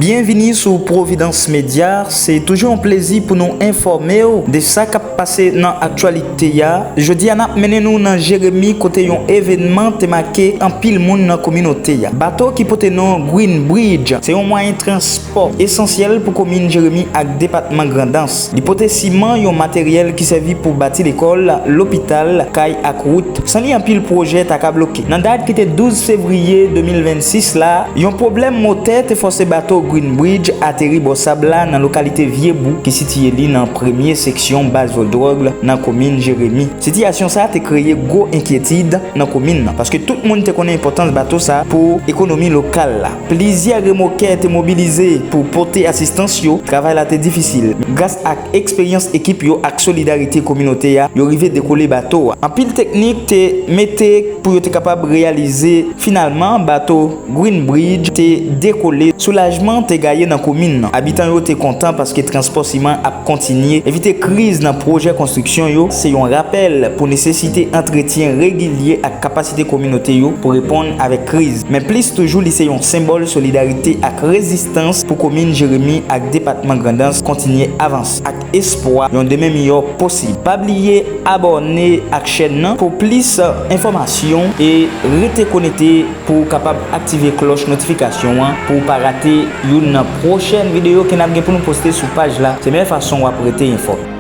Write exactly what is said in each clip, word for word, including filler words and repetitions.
Byenvini sou Providence Media. Se toujou yon plezi pou nou enfòme w de sa k ap pase nan aktyalite a. Jodi a, n ap mennen nou nan Jeremi, kote yon evènman te make anpil moun nan kominote a. Bato ki pote non Green Bridge se yon mwayen transpò esansyèl pou komin Jeremi ak depatman Grandans. Li pote siman, yon materyèl ki sèvi pou bati lekòl, lopital, kay ak wout. San li, anpil pwojè ta ka bloke. Nan dat ki te douz fevriye de mil vennsis la, yon pwoblèm motè te fòse bato Green Bridge ateri bò sab la nan lokalite Vye Bou, ki sitiye li nan premye seksyon baz Vodrèg nan komin Jeremi. Sitiyasyon sa a te kreye gwo enkyetid nan komin nan, paske tout moun te konnen enpòtans bato sa a pou ekonomi lokal la. Plizyè remokè te mobilize pou pote asistans yo. Travay la te difisil. Gras ak eksperyans ekip yo ak solidarite kominote a, yo rive dekole bato a. Anpil teknik te mete pou yo te kapab reyalize. Finalman, bato Green Bridge te dekole. Soulajman te gaye nan komin nan. Abitan yo te kontan paske transpò siman ap kontinye. Evite kriz nan pwojè konstriksyon yo se yon rapèl pou nesesite antretyen regilye ak kapasite kominote yo pou reponn avèk kriz. Men plis toujou, li se yon senbòl solidarite ak rezistans pou komin Jeremi ak depatman Grandans kontinye avanse ak espwa yon demen miyò posib. Pa bliye abòne ak chèn nan pou plis enfòmasyon e rete konekte pou w kapab aktive klòch notifikasyon an pou w pa rate youn nan pwochèn videyo ke n ap gen pou nou poste sou paj la. Se meyè fason w ap rete enfòme.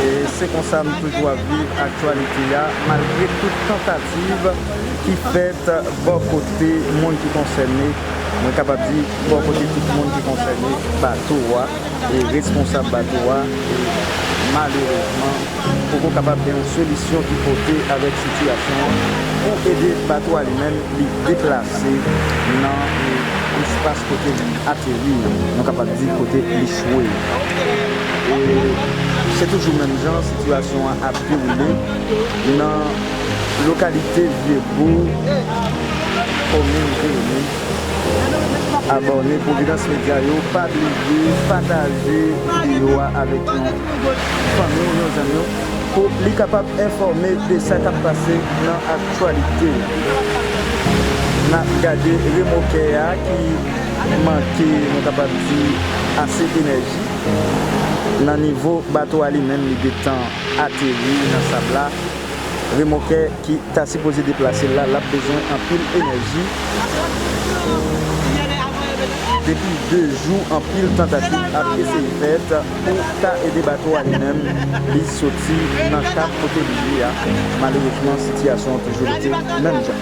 E se konsa nou toujou ap viv aktyalite a, malgre tout tantativ ki fèt bò kote moun ki konsène, mwen kapab di bò kote tout moun ki konsène bato a e responsab bato a, e malerezman, poko kapab gen yon solisyon ki pote avèk sitiyasyon an pou ede bato a li menm li deplase nan, e, espas kote li ateri, nou kapab di kote li chwe. E se toujou menm jan sitiyasyon an ap dewoule nan lokalite Vyebou, komin Jeremi, abòne Providence Media yo, pa bliye pataje videyo a avèk yon fanmi w, yon zanmi w, pou li kapab enfòme de sa k ap pase nan aktyalite. N ap gade remokè a ki manke, nou kapab di, ase enèji. Nan nivo bato a li menm, li gentan ateri nan sab la. Remokè ki ta sipoze deplase la, l ap bezwen anpil enèji. Depi de jou, anpil tantativ ap eseye fèt pou ta ede bato a li menm li soti nan kab kote li ye a. Malerezman, sitiyasyon an toujou rete menm jan.